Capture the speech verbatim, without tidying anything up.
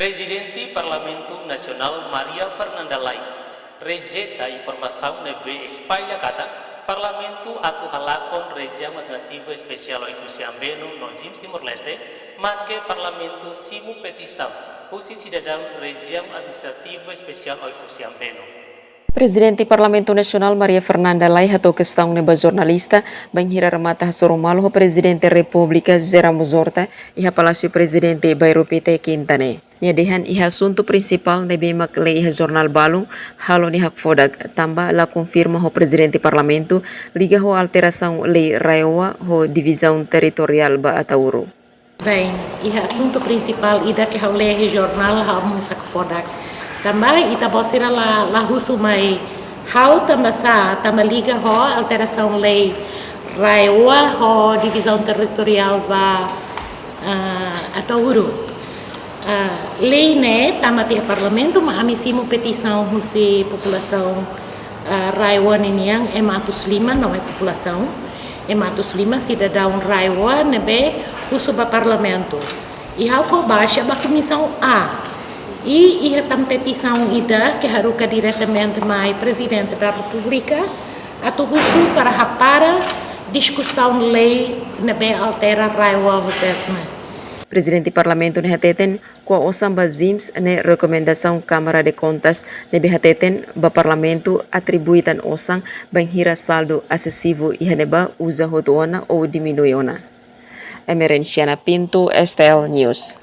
Prezidente Parlamentu Nasionál Maria Fernanda Lay rejeita informasaun ne'ebé espalla katak Parlamentu atu halakon Rejiaun Administrativu Espesiál Oekusi Ambeno no ZEESM Timor-Leste, maske Parlamentu simu petisaun husi sidadaun Rejiaun Administrativu Espesiál Oekusi Ambeno. Prezidente Parlamentu Nasionál Maria Fernanda Lay hato'o kestaun ne'e ba jornalista bainhira remata hasoru malu ho Prezidente Repúblika José Ramos Horta iha Palásiu Prezidente Bairru Pité, Kinta ne'e. Nia dehan iha asuntu prinsipál ne'ebé mak lee iha jornál balun halo nia hakfodak, tanba la konfirma ho Prezidente Parlamentu liga ho alterasaun lei RAEOA ho divizaun territoriál ba Ataúro. Bem, iha asuntu prinsipál ida ke ha'u lee iha jornál, ha'u mós hakfodak. Tanba ita-boot sira la, la husu mai ha'u tanba sá, tanba liga ho alterasaun lei RAEOA ho divizaun territoriál ba, ah, Ataúro. Ah, lei ne'e tama tiha Parlamentu, maibé ami simu petisaun husi populasaun, ah, RAEOA ninian, ema atus lima, não é população, ema atus lima, sidadaun RAEOA ne'ebé husu ba Parlamentu. I ha'u fó baixa ba Komisaun A. I iha tan petisaun ida ke haruka diretamente mai Prezidente da Repúblika, atu husu para hapara diskusaun lei ne'ebé altera RAEOA ho ZEESM. Prezidente Parlamentu ne'e hateten, kuandu osan ba ZEESM ne'e rekomendasaun Câmara de Contas ne'ebé hateten ba Parlamentu atribui tan osan bainhira saldu esesivu iha ne'ebá uza hotu ona ou diminui ona. Emerenciana Pinto, S T L News.